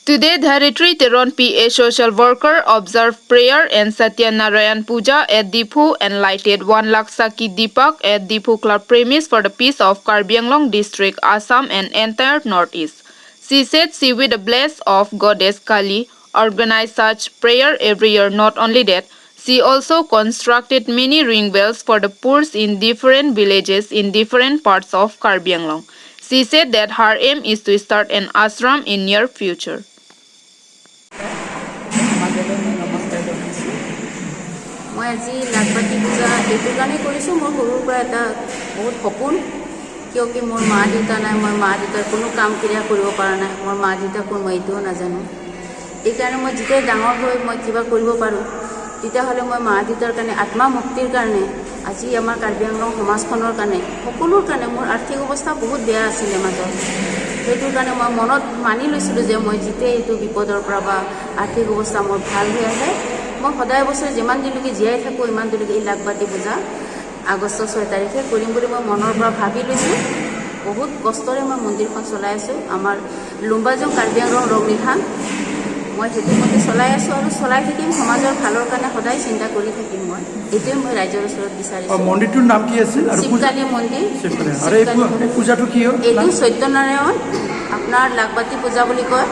Today, Dharitri Teron PA social worker observed prayer and Satyanarayan Puja at Diphu and lighted 1 lakh Saki Deepak at Diphu Club premise for the peace of Karbi Anglong district, Assam and entire Northeast. She said she, with the bless of Goddess Kali, organized such prayer every year. Not only that, she also constructed many ring wells for the poor in different villages in different parts of Karbi Anglong. She said that her aim is to start an ashram in near future. সমাজলৈ মই নমস্কাৰ জনাইছোঁ। মই আজি লাখবাতি পূজা এইটো কাৰণেই কৰিছোঁ, মোৰ সৰুৰ পৰা এটা বহুত সপোন। কিয় কি মোৰ মা দেউতা নাই, মই মা দেউতাৰ কোনো কাম ক্ৰিয়া কৰিব পৰা নাই। মোৰ মা দেউতা কোন মই এইটোও নাজানো। এইকাৰণে মই যেতিয়া ডাঙৰ হৈ মই কিবা কৰিব পাৰোঁ, তেতিয়াহ'লে মই মা দেউতাৰ কাৰণে, আত্মা মুক্তিৰ কাৰণে, আজি আমাৰ কাৰ্বি আংলং সমাজখনৰ কাৰণে, সকলোৰ কাৰণে। মোৰ আৰ্থিক অৱস্থা বহুত বেয়া আছিলে মাজত, সেইটোৰ কাৰণে মই মনত মানি লৈছিলোঁ যে মই যেতিয়া এইটো বিপদৰ পৰা বা আৰ্থিক অৱস্থা মোৰ ভাল হৈ আহে, মই সদায় বছৰে যিমান দিনলৈকে জীয়াই থাকোঁ, ইমান দিনলৈকে এই লাখবাতি পূজা আগষ্ট 6 তাৰিখে কৰিম বুলি মই মনৰ পৰা ভাবি লৈছোঁ। বহুত কষ্টৰে মই মন্দিৰখন চলাই আছোঁ। আমাৰ লুম্বাজং কাৰ্বি আংলং ৰংনিহাং, মই সেইটো মতে চলাই আছোঁ আৰু চলাই থাকিম। সমাজৰ ভালৰ কাৰণে সদায় চিন্তা কৰি থাকিম মই। এইটোৱে মই ৰাইজৰ ওচৰত বিচাৰিছোঁ। মন্দিৰটোৰ নাম কি আছিল আৰু পূজা? শিৱকালী মন্দিৰ। শিৱকালী। আৰু এই শিৱকালী। এই পূজাটো কি হয়? এইটো সত্যনাৰায়ণ আপোনাৰ লাখবাতি পূজা বুলি কয়।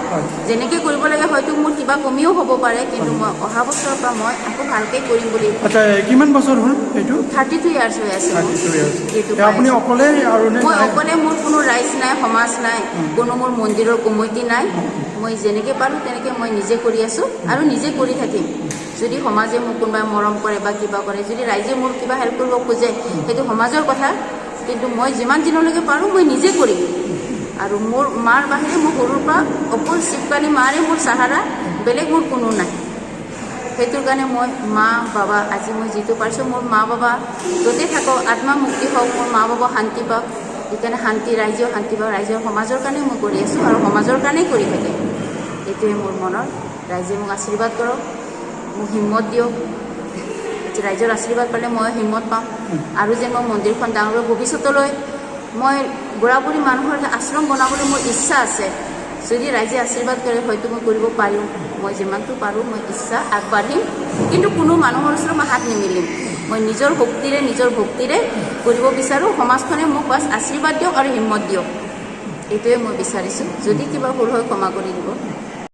যেনেকৈ কৰিব লাগে, হয়তো মোৰ কিবা কমিও হ'ব পাৰে, কিন্তু মই অহা বছৰৰ পৰা মই আকৌ ভালকৈ কৰিম বুলি। আচ্ছা, কিমান বছৰ হ'ল এইটো? 32 ইয়াৰ্ছ হৈ আছে মোৰ। 32 years। এইটো আপুনি পাই আছোঁ। অকলে আৰু নে? মই অকলে। মোৰ কোনো ৰাইজ নাই, সমাজ নাই, কোনো মোৰ মন্দিৰৰ কমিটি নাই। মই যেনেকৈ পাৰোঁ তেনেকৈ মই নিজে কৰি আছোঁ আৰু নিজে কৰি থাকিম। যদি সমাজে মোক কোনোবাই মৰম কৰে বা কিবা কৰে, যদি ৰাইজে মোৰ কিবা হেল্প কৰিব খোজে, সেইটো সমাজৰ কথা। কিন্তু মই যিমান দিনলৈকে পাৰোঁ মই নিজে কৰিম। আৰু মোৰ মাৰ বাহিৰে মোৰ সৰুৰ পৰা অকল শিৱকালী মাৰে মোৰ চাহাৰা, বেলেগ মোৰ কোনো নাই। সেইটোৰ কাৰণে মই মা বাবা, আজি মই যিটো পাৰিছোঁ, মোৰ মা বাবা য'তে থাকক আত্মা মুক্তি হওক, মোৰ মা বাবা শান্তি পাওক, সেইকাৰণে শান্তি, ৰাইজেও শান্তি পাওক, ৰাইজৰ সমাজৰ কাৰণে মই কৰি আছোঁ আৰু সমাজৰ কাৰণেই কৰি থাকিম। এইটোৱে মোৰ মনৰ। ৰাইজে মোক আশীৰ্বাদ কৰক, মোক হিম্মত দিয়ক। ৰাইজৰ আশীৰ্বাদ পালে মই হিম্মত পাম আৰু যে মই মন্দিৰখন ডাঙৰ হৈ ভৱিষ্যতলৈ মই বুঢ়া বুঢ়ী মানুহৰ এটা আশ্ৰম বনাবলৈ মোৰ ইচ্ছা আছে। যদি ৰাইজে আশীৰ্বাদ কৰে, হয়তো মই কৰিব পাৰিম। মই যিমানটো পাৰোঁ মই ইচ্ছা আগবাঢ়িম, কিন্তু কোনো মানুহৰ ওচৰত মই হাত নিমিলিম। মই নিজৰ শক্তিৰে, নিজৰ ভক্তিৰে কৰিব বিচাৰোঁ। সমাজখনে মোক বাছ আশীৰ্বাদ দিয়ক আৰু হিম্মত দিয়ক, এইটোৱে মই বিচাৰিছোঁ। যদি কিবা ভুল হয়, ক্ষমা কৰি দিব।